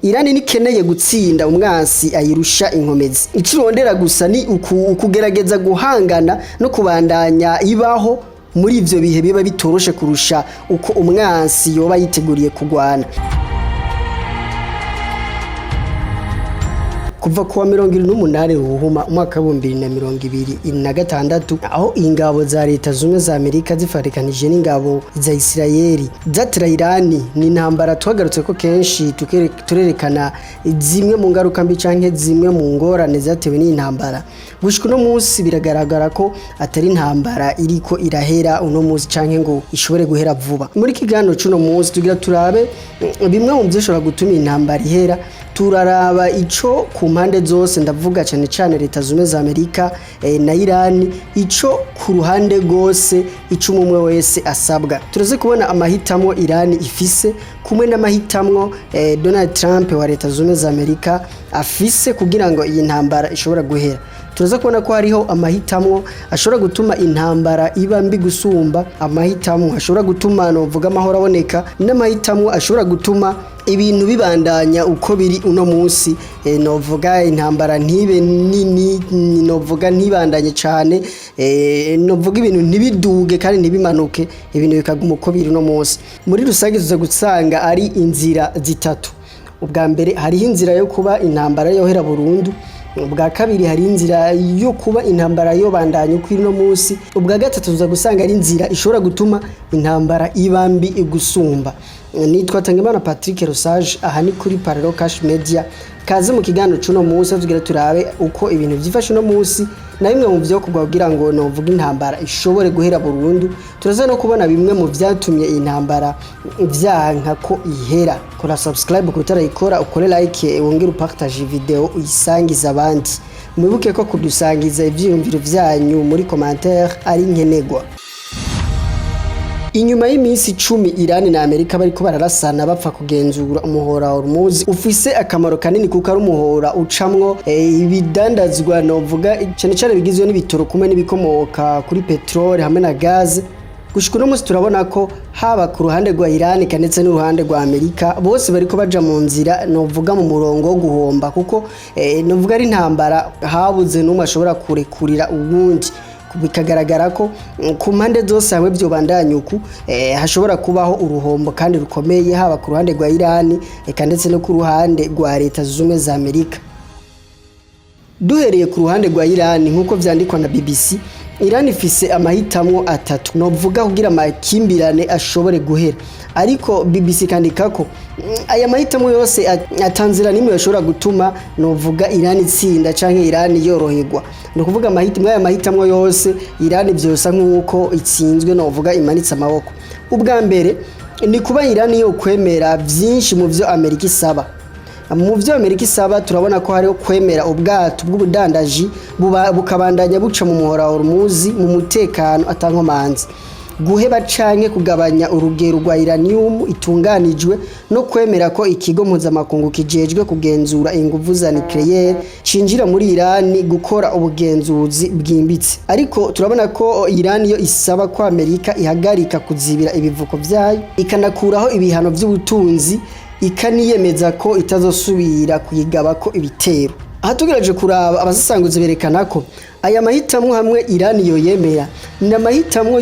Irani nikeneye gutsinda umwansi ayirusha inkomezi. Icirondera gusa ni ukugerageza guhangana no kubandanya ibaho muri ivyo bihe biba bitoroshe kurusha uko umwansi yoba yiteguriye kugwana. Kuva kuwa 28 Ruhuma umwaka 2026, aho ingabo za Leta Zunze za Amerika zifarikanije n'ingabo za Isirayeli zatera Irani, ni intambara twagarutse ko kenshi turerekana zimwe mu ngaruka mbi canke zimwe mu ngorane zatewe n'iyi ntambara. Gushika uno munsi biragaragara ko atari intambara iriko irahera uno munsi canke ngo ishobore guhera vuba. Muri kiganiro c'uno munsi tugira turabe bimwe mu vyashobora gutuma intambara ihera. Turaraba ico ku mpande zose, ndavuga cyane cyane Leta Zunze za Amerika na Irani, ico ku ruhande rwose ico umwe wese asabwa. Turaze kubona amahitamo Irani ifise kumwe n'amahitamo Donald Trump wa Leta Zunze za Amerika afise kugira ngo iyi ntambara ishobora guhera. Turaza kubona ko hariho amahitamo ashobora gutuma intambara iba mbi gusumba, amahitamo ashobora gutuma novuga amahoro aboneka, n'amahitamo ashobora gutuma ibintu bibandanya uko biri uno munsi, novuga intambara ntibe nini, novuga ntibandanye cyane, novuga ibintu ntibiduge kandi ntibimanuke, ibintu bikaguma uko biri uno munsi. Muri rusange tuza gusanga ari inzira zitatu. Ubwa mbere, hariho inzira yo kuba intambara yohera burundu. Ubwa kabiri, hari inzira yo kuba intambara yobandanya uko ino munsi. Ubwa gatatu, tuza gusanga ari inzira ishobora gutuma intambara iba mbi igusumba. Nitwa Tangimana Patrick Rosage, aha ni kuri Parallel Cash Media. Kaze mu kiganiro c'uno munsi, tugira turabe uko ibintu vyifashe uno munsi na bimwe mu vyo kugwa kugira ngo novuga intambara ishobore guhera burundu. Turaza no kubona bimwe mu vyatumye intambara vyanka ko ihera. Kora subscribe kutarayikora, ukore like, wongere upartage video uyisangiza abandi. Mwibuke ko kudusangiza ivyiyumviro vyanyu muri commentaire ari nkenegwa. Inyuma y'iminsi 10 Irani na Amerika bariko bararasana bapfa kugenzura umuhora wa Hormuz, ufise akamaro kanini kuko ari umuhora ucamwo ibidandazwa, novuga cyane cyane bigizwe n'ibitoro kumwe n'ibikomoka kuri petrole hamwe na gaze. Gushika uno munsi turabona ko haba ku ruhande rwa Irani ndetse n'uruhande rwa Amerika, bose bariko baja mu nzira, novuga mu murongo wo guhomba, kuko novuga ari intambara habuze n'umwe ashobora kurekurira uwundi. Bikagaragara ko ku mpande zose hamwe vyobandanya uku, hashobora kubaho uruhombo kandi rukomeye, haba ku ruhande rwa Irani eka ndetse no ku ruhande rwa Leta Zunze Ubumwe za Amerika. Duhereye ku ruhande rwa Irani, nk'uko vyandikwa na BBC, Irani ifise amahitamwo atatu novuga kugira amakimbirane ashobore guhera. Ariko BBC kandika ko aya mahitamo yose atanzira nimwe yashobora gutuma novuga Irani itsinda canke Irani yoroherwa. Ni ukuvuga amahitamo, aya mahitamo yose Irani vyosa nk'uko itsinzwe, novuga imanitse amaboko. Ubwa mbere ni kuba Irani yo kwemera vyinshi mu vyo Amerika isaba. Mu vyo Amerika isaba turabona ko hariho kwemera ubwato bw'ubudandaji bukabandanya buca mu muhora wa Hormuz mu mutekano atankomanzi, guheba canke kugabanya urugero rwa uranium itunganijwe, no kwemera ko ikigo mpuzamakungu kijejwe kugenzura inguvu za nucléaire cinjira muri Irani gukora ubugenzuzi bwimbitse. Ariko turabona ko Irani yo isaba ko Amerika ihagarika kuzibira ibivuko vyayo, ikanakuraho ibihano vy'ubutunzi, ikaniyemeza ko itazosubira kuyigabako ibitero. Aha tugerageje kuraba, abasesanguzi berekana ko aya mahitamwo hamwe Irani yoyemera, ni amahitamwo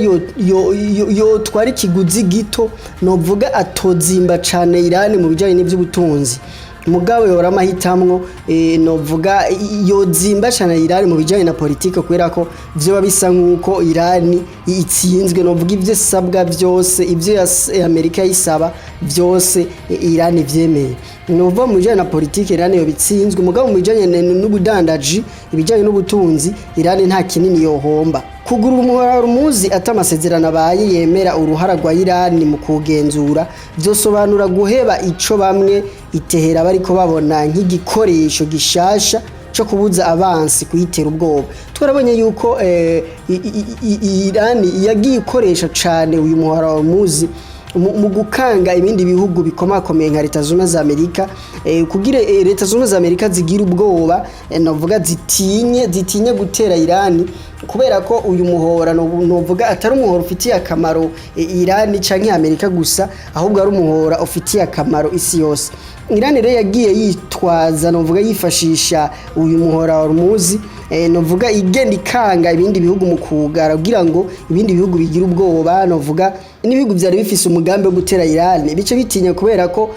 yotwara ikiguzi gito, novuga atozimba cane Irani mu bijanye n'ivy'ubutunzi. Mugabo yora amahitamwo novuga yozimba cane Irani mu bijanye na politike, kubera ko vyoba bisa nk'uko Irani itsinzwe, novuga ivyo isabwa vyose, ivyo Amerika yisaba vyose, Irani vyemeye. Novuga mu bijanye na politike Irani yo bitsinzwe, mugabo mu bijanye n'ubudandaji, ibijanye n'ubutunzi, Irani nta kinini yohomba. Kugura umuhora Hormuz ata amasezerano abaye yemera uruhara rwa Irani mu kugenzura vyosobanura guheba ico bamwe itehera bariko babona nk'igikoresho gishasha co kubuza abansi kuyitera ubwoba. Twarabonye yuko Irani yagiye ikoresha cane uyu muhora wa Hormuz mu gukanga ibindi bihugu bikomakomeye nka Leta Zunze za Amerika, kugira Leta Zunze za Amerika zigira ubwoba, novuga zitinye gutera Irani, kubera ko uyu muhora novuga atari umuhora ufitiye akamaro Irani canke Amerika gusa, ahubwo ari umuhora ufitiye akamaro isi yose. Iran rero yagiye yitwaza, novuga yifashisha uyu muhora wa Hormuz, novuga igenda ikanga ibindi bihugu mu kugara kugira ngo ibindi bihugu bigira ubwoba, novuga n'ibihugu byari bifise umugambi wo gutera Iran bice bitinya, kubera ko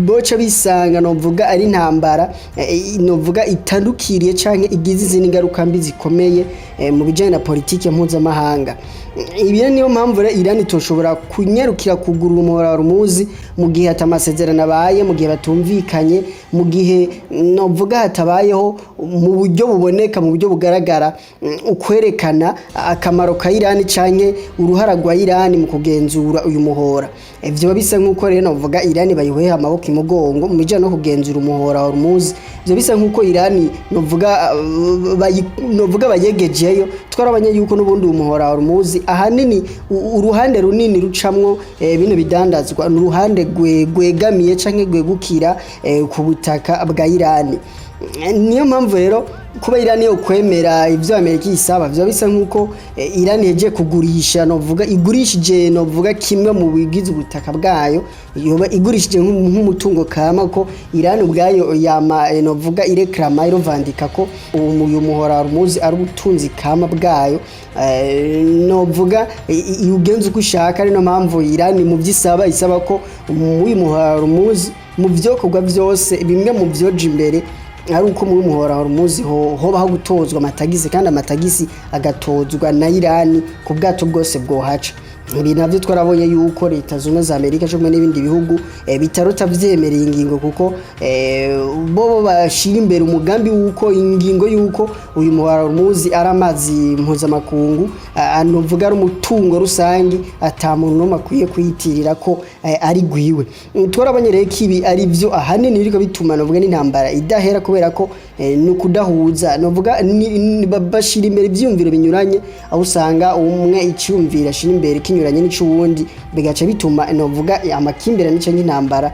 boca bisanga, novuga, ari intambara novuga itandukiriye canke igize izindi ngaruka mbi zikomeye mu bijanye na politike mpuzamahanga. Ibi rero niyo mpamvu rero Iran itoshobora kunyarukira kugurura umuhora wa Hormuz mu gihe ata amasezerano abaye, mu gihe batumvikanye, mu gihe novuga hatabayeho mu buryo buboneka, mu buryo bugaragara, ukwerekana akamaro ka Iran canke uruhara rwa Iran mu kugenzura uyu muhora. Ivyo bisa nk'uko rero novuga Iran bayihoye amaboko imugongo mu bijanye no kugenzura umuhora wa Hormuz. Ivyo bisa nk'uko Iran novuga novuga bayegejeyo. Twarabanye yuko n'ubundi umuhora wa Hormuz ahanini uruhande runini rucamwo bino bidandazwa ni uruhande gwegamiye canke gwegukira ku butaka bwa Iran. Niyo mpamvu rero kuba Iran yo kwemera ivyo Amerika isaba vyo bisa nkuko Iran yeje kugurisha, novuga igurishije, novuga kimwe mu bigize ubutaka bwayo, yoba igurishije nk'umutungo kama, ko Iran ubwayo yama novuga ireklama, irovandika ko uyu muhora wa Hormuz ari ubutunzi kama bwayo, novuga ugenza uko ushaka. Ari no mpamvu Iran mu vyisaba isaba ko mu muhora wa Hormuz, mu vyokorwa vyose, bimwe mu vyoja imbere ari uko muri muhora wa Hormuz hobaho gutozwa amatagisi, kandi amatagisi agatozwa na Iran ku bwato bwose bwohaca. Ibi navyo twarabonye yuko Leta Zunze za Amerika cyo kumwe n'ibindi bihugu bitarota vyemereye ingingo, kuko bo bashira imbere umugambi wuko ingingo yuko uyu muhora wa Hormuz ari amazi mpuzamakungu, anovuga ari umutungo rusangi, ata muntu n'umwe akwiye kuyitirira ko ari gwiwe. Twarabonye rero ko ibi ari byo ahanini biriko bituma, novuga, n'intambara idahera, kubera ko ni ukudahuza, novuga bashira imbere ivyiyumviro binyuranye, aho usanga umwe iciyumviro ashira imbere kinyuranye n'ic'uwundi, bigaca bituma, novuga, amakimbirane canke intambara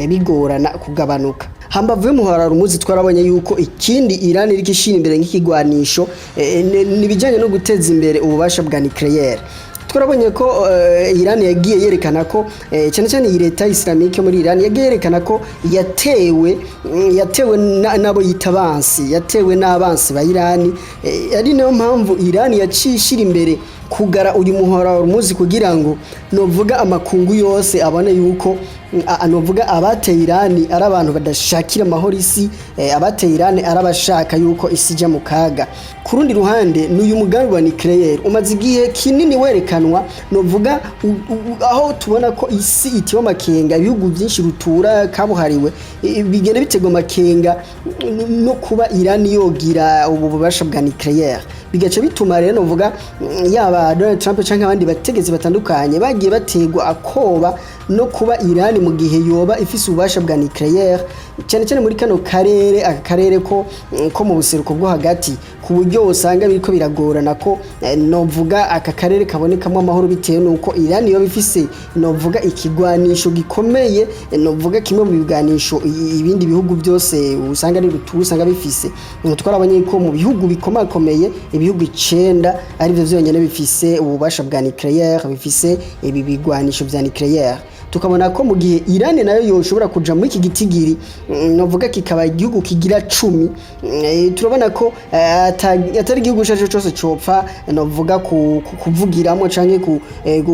bigorana kugabanuka. Hambavu y'umuhora wa Hormuz, twarabonye yuko ikindi Iran iriko ishira imbere nk'ikigwanisho ni ibijanye no guteza imbere ububasha bwa nucléaire. Twarabonye ko Iran yagiye yerekana ko cyane cyane iyi leta islamique muri Iran yagiye yerekana ko yatewe, yatewe n'abo yita abansi, yatewe n'abansi ba Iran, ari nayo mpamvu Iran yaciye ishira imbere kugara uyu muhora wa Hormuz kugira ngo, novuga, amakungu yose abone yuko novuga abateye Iran ari abantu badashakira amahoro isi, abateye Iran ari abashaka yuko isi ija mu kaga. Ku rundi ruhande ni uyu mugambi wa nucléaire umaze igihe kinini werekanwa, novuga aho tubona ko isi itiwe amakenga, ibihugu byinshi rutura kabuhariwe bigenda bitegwa amakenga no kuba Iran yogira ubu bubasha bwa nucléaire, bigaca bituma rero, novuga, yaba Donald Trump canke abandi bategetsi batandukanye bagiye bategwa akoba no kuba Iran mu gihe yoba ifise ububasha bwa nucléaire, cyane cyane muri kano karere, aka karere ko mu buseruko bwo hagati, ku buryo usanga biriko biragorana ko novuga aka karere kabonekamo amahoro, bitewe nuko Iran yoba ifise, novuga, ikigwanisho gikomeye, novuga kimwe mu bigwanisho ibindi bihugu byose usanga ari rutura usanga bifise. Twarabonye ko mu bihugu bikomakomeye, ibihugu 9 arivyo vyonyene bifise ububasha bwa nucléaire, bifise ibi bigwanisho vya nucléaire. Tukabona ko mu gihe Iran nayo yoshobora kuja muri iki gitigiri, novuga kikaba igihugu kigira 10, turabona ko atari igihugu ico arico cose copfa, novuga, kuvugiramo canke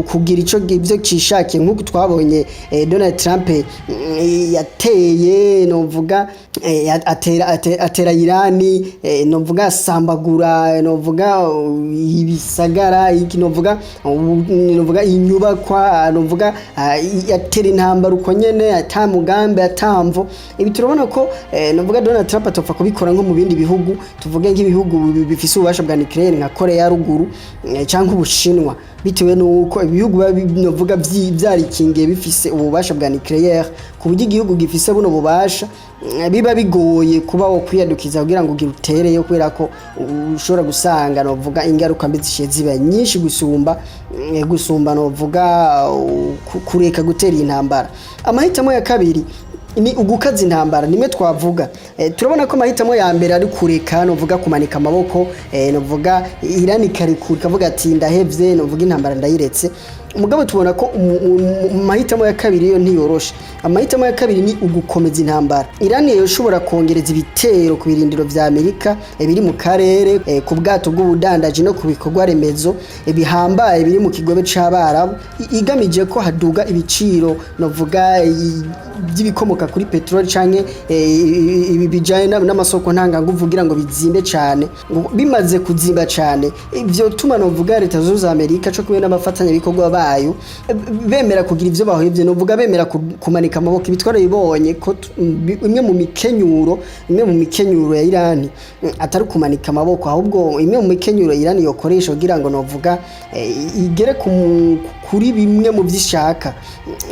kugira ico ivyo cishakiye, nk'uko twabonye Donald Trump yateye, novuga, atera Irani, novuga asambagura, novuga, ibisagara iki, novuga inyubakwa, novuga yatera intambara uko nyene ata mugambi, atamvo. Ibi turabona ko novuga Donald Trump atopfa kubikora nko mu bindi bihugu, tuvuge nk'ibihugu bifise ububasha bwa nucléaire nka Korea ya ruguru canke Ubushinwa, bitewe nuko ibihugu biba novuga vyarikingiye, bifise ububasha bwa nucléaire, ku buryo igihugu gifise buno bubasha biba bigoye kuba wo kwiyadukiza kugira ngo ugire utereyo, kubera ko ushobora gusanga, novuga, ingaruka mbi zishiye ziba nyinshi gusumba, novuga, kureka gutera iyi ntambara. Amahitamo ya kabiri ni ugukaza intambara, nimwe twavuga. Turabona ko amahitamo ya mbere ari kureka, novuga kumanika amaboko, novuga Iran ikarekura ikavuga ati: "Ndahevye, novuga intambara ndayiretse." Mugabo tubona ko mahitamo ya kabiri yo ntiyoroshe. Amahitamo ya kabiri ni ugukomeza intambara. Iran yoshobora kongereza ibitero ku birindiro vya Amerika biri mu karere, ku bwato bw'ubudandaji no ku bikorwa remezo bihambaye biri mu kigobe c'Abarabu, igamije ko haduga ibiciro, novuga, by'ibikomoka kuri peteroli canke ibi bijanye n'amasoko ntanganguvu kugira ngo bizimbe cane. Ngo bimaze kuzimba cane, ivyo tuma, novuga, Leta Zunze za Amerika co kumwe n'abafatanyabikorwa bayo bemera kugira ivyo bahevye, novuga bemera kumanika amaboko. Ibitwaro bibonye ko imwe mu mikenyuro ya Irani atari kumanika amaboko, ahubwo imwe mu mikenyuro Irani yokoresha kugira ngo, novuga, igere kuri bimwe mu vyishaka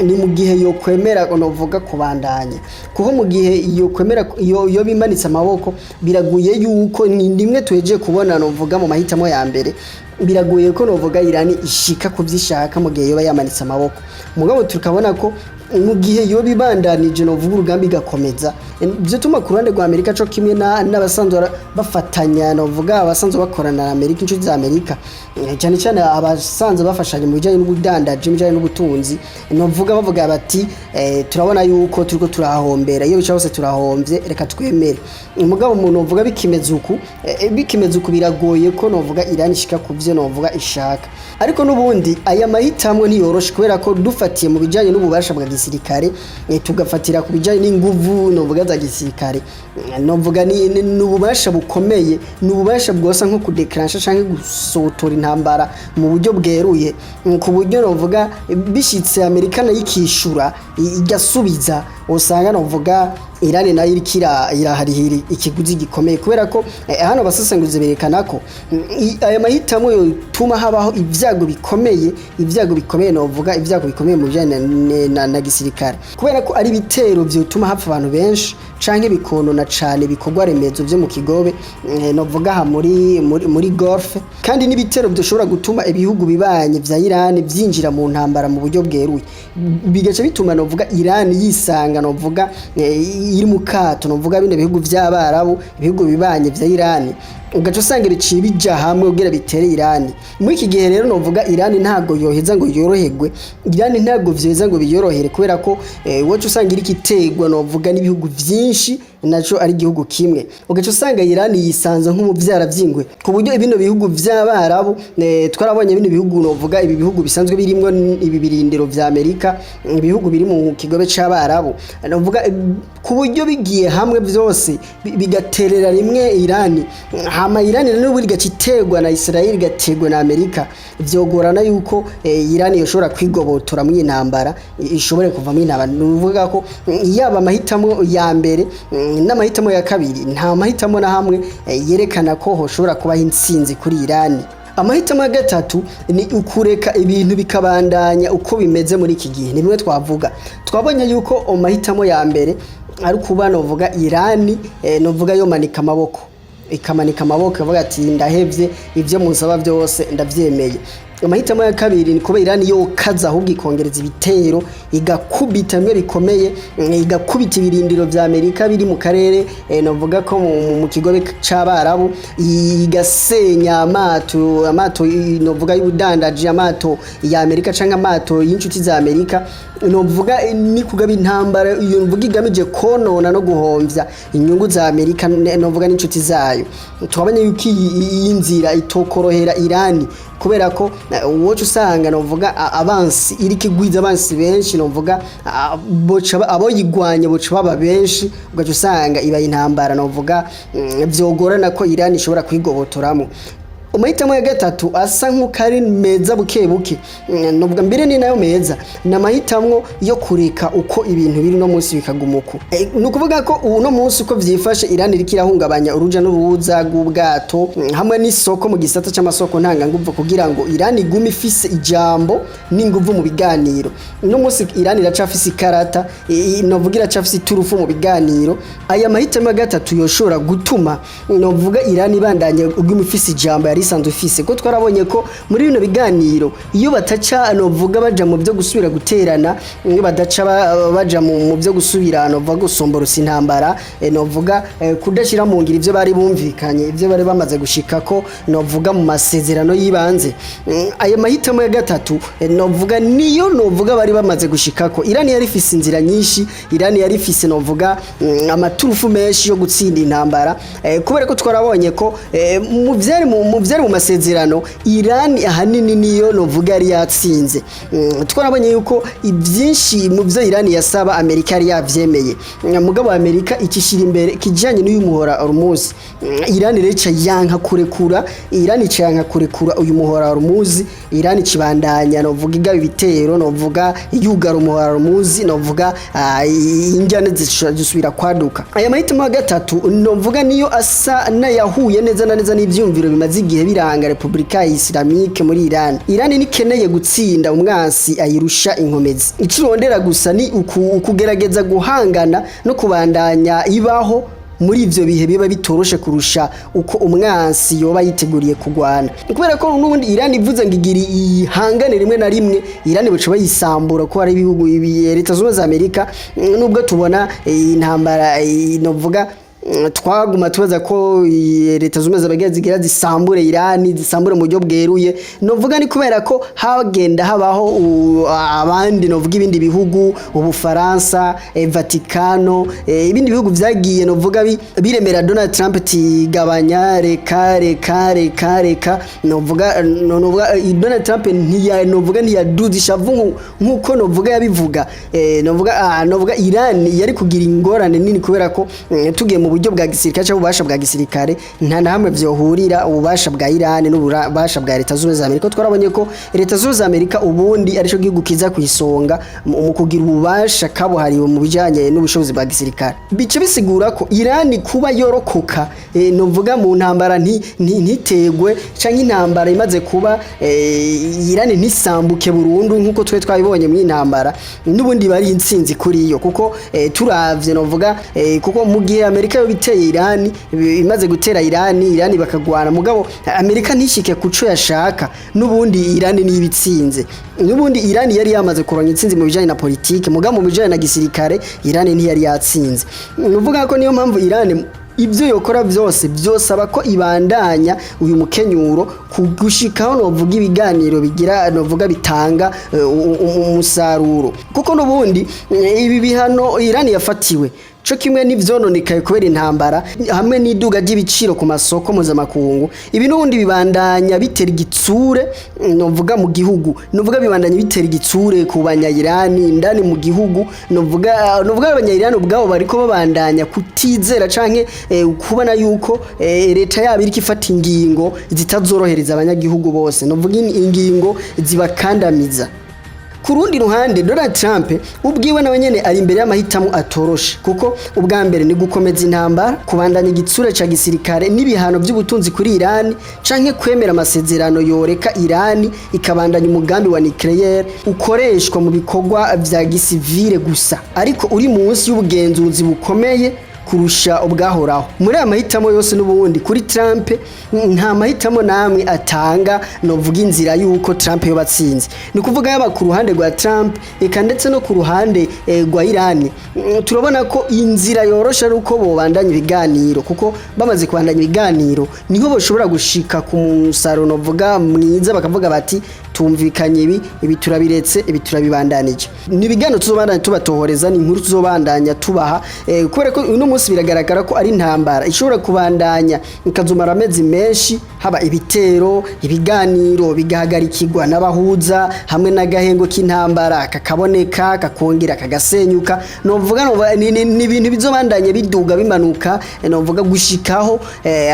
ni mu gihe yokwemera, novuga, kubandanya, kuko mu gihe yokwemera iyo bimanitse amaboko, biraguye yuko ni rimwe tuhejeje kubona, novuga, mu mahitamo ya mbere, biragoye ko, novuga, Irani ishika ku vyishaka mu gihe yoba yamanitse amaboko. Mugabo tukabona ko mu gihe yoba ibandanije, novuga, urugamba igakomeza, vyotuma ku ruhande rwa Amerika co kimwe n'abasanzwe bafatanya, novuga abasanzwe bakorana na Amerika, inshuti za Amerika, cyane cyane abasanzwe bafashanya mu bijanye n'ubudandaji, mu bijanye n'ubutunzi, novuga bavuga bati: "Turabona yuko turiko turahombera, iyo bica hose turahomvye, reka twemere." Mugabo umuntu novuga bikimeze uku, biragoye ko, novuga, Iran ishika ku vyo, novuga, ishaka. Ariko n'ubundi aya mahitamwo ntiyoroshe, kubera ko dufatiye mu bijanye n'ububasha bwa gisirikare, tugafatira ku bijanye n'inguvu, novuga, za gisirikare, novuga ni ububasha bukomeye, ni ububasha bwosa nko kudeclencha canke gusotora intambara mu buryo bweruye, ku buryo, novuga, bishitse Amerika nayo ikishura, igasubiza, usanga, novuga, Iran nayo iriko iraharihira ikiguzi gikomeye, kubera ko hano abasesenguzi berekana ko aya mahitamo yotuma habaho ibyago bikomeye, novuga ibyago bikomeye mu bijanye na gisirikare, kubera ko ari ibitero vyotuma hapfa abantu benshi canke bikonona cane ibikorwa remezo vyo mu kigobe, novuga aha muri Golfe, kandi n'ibitero byoshobora gutuma ibihugu bibanye vya Iran vyinjira mu ntambara mu buryo bweruye, bigaca bituma, novuga, Iran yisanga, novuga, iri mu kato, novuga bino bihugu vy'Abarabu, ibihugu bibanye vya Iran, ugaca usanga biciye bija hamwe kugira bitere Iran. Muri iki gihe rero, novuga, Iran ntabwo yoheza ngo yoroherwe, Iran ntabwo vyoheza ngo biyorohere, kubera ko woca usanga iriko iterwa, novuga, n'ibihugu vyinshi, naco ari igihugu kimwe. Ugaca usanga Iran yisanze nk'umuvyara vy'ingwe, ku buryo bino bihugu vy'Abarabu, twarabonye bino bihugu, novuga ibi bihugu bisanzwe birimwo ibi birindiro vya Amerika, ibihugu biri mu kigobe c'Abarabu, novuga, ku buryo bigiye hamwe vyose bigaterera rimwe Iran, hama Iran n'ubu igaca iterwa na Israel, igaterwa na Amerika, vyogorana yuko Iran yoshobora kwigobotora mu intambara, ishobore kuva mu intambara. Nuvuga ko yaba amahitamo ya mbere n'amahitamo ya kabiri, nta mahitamo na hamwe yerekana ko hoshobora kubaho intsinzi kuri Iran. Amahitamo ya gatatu ni ukureka ibintu bikabandanya uko bimeze muri iki gihe. Ni bimwe twavuga, twabonye yuko amahitamo ya mbere ari kuba, novuga, Iran, novuga, yomanika amaboko, ikamanika amaboko ikavuga ati: "Ndahevye, ivyo musaba byose ndavyemeye." Amahitamo ya kabiri ni kuba Iran yokaza ahubwo ikongereza ibitero, igakubita bimwe bikomeye, igakubita ibirindiro vya Amerika biri mu karere, novuga ko mu kigobe c'Abarabu, igasenya amato, novuga, y'ubudandaji, amato ya Amerika canke amato y'inshuti za Amerika, novuga, ni kugaba intambara iyo, novuga, igamije konona no guhomvya inyungu za Amerika, novuga n'inshuti zayo. Twabonye yuko iyi nzira itokorohera Irani, kubera ko woca usanga, novuga, abansi iriko igwiza abansi benshi, novuga boca abo yigwanya boca baba benshi, ugaca usanga ibaye intambara, novuga, vyogorana ko Irani ishobora kwigobotoramo. Amahitamo ya gatatu asa nk'uko ari meza buke buke, novuga mbere ni nayo meza, ni amahitamo yo kureka uko ibintu biri no munsi bikaguma uko. Ni ukuvuga ko uno munsi uko vyifashe, Iran iriko irahungabanya uruja n'uruza rw'ubwato, hamwe n'isoko mu gisata c'amasoko ntanganguvu, kugira ngo Iran igume ifise ijambo n'inguvu mu biganiro. Uno munsi Iran iracafise ikarata, novuga iracafise iturufu mu biganiro. Aya mahitamo ya gatatu yoshobora gutuma, novuga, Iran ibandanya iguma ifise ijambo yari. isanzwe ifise, ko twarabonye ko muri bino biganiro iyo bataca, novuga, baja mu byo gusubira guterana, iyo badaca baja mu byo gusubira, novuga, gusomborosa intambara, novuga kudashyira mu ngiro ivyo bari bumvikanye, ivyo bari bamaze gushikako, novuga, mu masezerano y'ibanze. Ayo mahitamo ya gatatu, novuga, niyo, novuga, bari bamaze gushikako. Irani yari ifise inzira nyinshi, Irani yari ifise, novuga, amaturufu menshi yo gutsinda intambara, kubera ko twarabonye ko mu vyari mu masezerano, Irani ahanini niyo, novuga, yari yatsinze. Twarabonye yuko ibyinshi mu byo Irani yasaba Amerika yari yavyemeye. Mugabo Amerika ikishira imbere kijanye n'uyu muhora Hormuz. Irani rero ica yanka kurekura, Irani ica yanka kurekura uyu muhora Hormuz. Irani kibandanya, novuga, igaba ibitero, novuga, yugara umuhora Hormuz, novuga, injyane zisubira kwaduka. Aya mahitamo ya gatatu, novuga, niyo asa n'ayahuye neza na neza n'ivyumviro bimaze igihe biranga Repubulika Islamique muri Iran. Iran nikeneye gutsinda umwansi ayirusha inkomezi. Icirondera gusa ni ukugerageza guhangana no kubandanya ibaho muri ivyo bihe biba bitoroshe kurusha uko umwansi yoba yiteguriye kugwana, kubera ko n'ubundi Iran ivuze ngo igira ihangane, rimwe na rimwe Iran baca bayisambura, ko hari ibihugu Leta Zunze Ubumwe za Amerika, nubwo tubona intambara, novuga, twaguma tubaza ko Leta Zunze Ubumwe za Amerika zigira zisambure Irani, zisambure mu buryo bweruye, novuga, ni kubera ko hagenda habaho abandi, novuga, ibindi bihugu, Ubufaransa, Vatikano, ibindi bihugu vyagiye, novuga, biremera Donald Trump ati gabanya, reka, reka, reka, reka. Novuga novuga Donald Trump ntiya, novuga, ntiyaduza ishavu nkuko, novuga, yabivuga. Novuga Iran yari kugira ingorane nini, kubera ko tugiye mu buryo bwa gisirikare cyangwa ububasha bwa gisirikare, nta na hamwe vyohurira ububasha bwa Iran n'ububasha bwa Leta Zunze Ubumwe za Amerika. Twarabonye ko Leta Zunze Ubumwe za Amerika ubundi arico gihugu kiza ku isonga mu kugira ububasha kabuhariwe mu bijanye n'ubushobozi bwa gisirikare. Bice bisigura ko Iran kuba yorokoka, novuga, mu ntambara ntitegwe canke intambara imaze kuba, Iran ntisambuke burundu nkuko twe twabibonye mu intambara, n'ubundi bari intsinzi kuri yo, kuko turavye, novuga, kuko mu gihe Amerika yo biteye Iran, imaze gutera Iran, Iran bakagwana, mugabo Amerika ntishike kuco yashaka, n'ubundi Iran niyo ibitsinze. N'ubundi Iran yari yamaze kuronka intsinzi mu bijanye na politike, mugabo mu bijanye na gisirikare Iran ntiyari yatsinze. Nuvuga ko niyo mpamvu Iran ibyo yokora byose byosaba ko ibandanya uyu mukenyuro kugushikaho, novuga, ibiganiro bigira, novuga, bitanga umusaruro, kuko n'ubundi ibi bihano Iran yafatiwe co kimwe n'ivyononekaye kubera intambara hamwe n'iduga ry'ibiciro ku masoko mpuzamakungu, ibi n'ubundi bibandanya bitera igitsure, novuga, mu gihugu, novuga, bibandanya bitera igitsure ku Banyayirani indani mu gihugu. Novuga Abanyayirani ubwabo bariko babandanya kutizera canke kubona yuko leta yabo iriko ifata ingingo zitazorohereza abanyagihugu bose, novuga, ingingo zibakandamiza. Ku rundi ruhande, Donald Trump ubwiwe nawe nyene ari imbere y'amahitamo atoroshe, kuko ubwa mbere ni gukomeza intambara, kubandanya igitsure ca gisirikare n'ibihano by'ubutunzi kuri Iran, canke kwemera amasezerano yoreka Iran ikabandanya umugambi wa nucléaire ukoreshwa mu bikorwa vya gisivile gusa, ariko uri munsi y'ubugenzuzi bukomeye kurusha ubwahoraho. Muri aya mahitamo yose, n'ubundi kuri Trump nta mahitamo namwe atanga, novuga, inzira yuko Trump yobatsinze. Ni kuvuga yaba ku ruhande rwa Trump, eka ndetse no ku ruhande rwa Iran, turabona ko inzira yorosha ari uko bobandanya ibiganiro, kuko bamaze kubandanya ibiganiro niho bashobora gushika ku musaruro, novuga, mwiza, bakavuga bati tumvikanye ibi, ibi turabiretse, ibi turabibandanije. Ni ibiganiro tuzobandanya tubatohoreza, ni inkuru tuzobandanya tubaha, kubera ko uno munsi biragaragara ko ari intambara ishobora kubandanya ikazumara amezi menshi, haba ibitero, ibiganiro bigahagarikirwa n'abahuza, hamwe n'agahengo k'intambara kakaboneka kakongera kagasenyuka. Novuga ni ibintu bizobandanya biduga bimanuka, novuga, gushikaho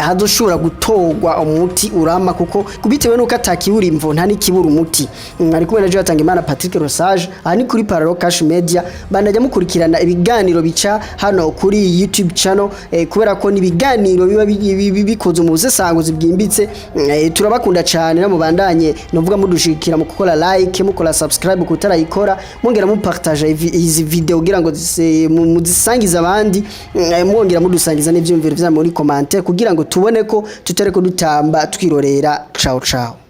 hazoshobora gutorwa umuti urama, kuko bitewe nuko atakibura imvo nta n'ikibura. umuti. Ari kumwe na Joe Hatangimana Patrick Rosage. Aha ni kuri Pararo Cash Media. Bandajya mukurikirana ibiganiro bica hano kuri YouTube channel, kubera ko ni ibiganiro biba bikoze mu busesanguzi bwimbitse. Turabakunda cyane, namubandanye novuga mudushikira mu gukora like, mukora subscribe kutarayikora, mwongera mupartage izi video kugira ngo muzisangize abandi, mwongera mudusangiza n'ivyumviro vyanyu muri commentaire kugira ngo tubone ko tutareko dutamba twirorera. Ciao ciao.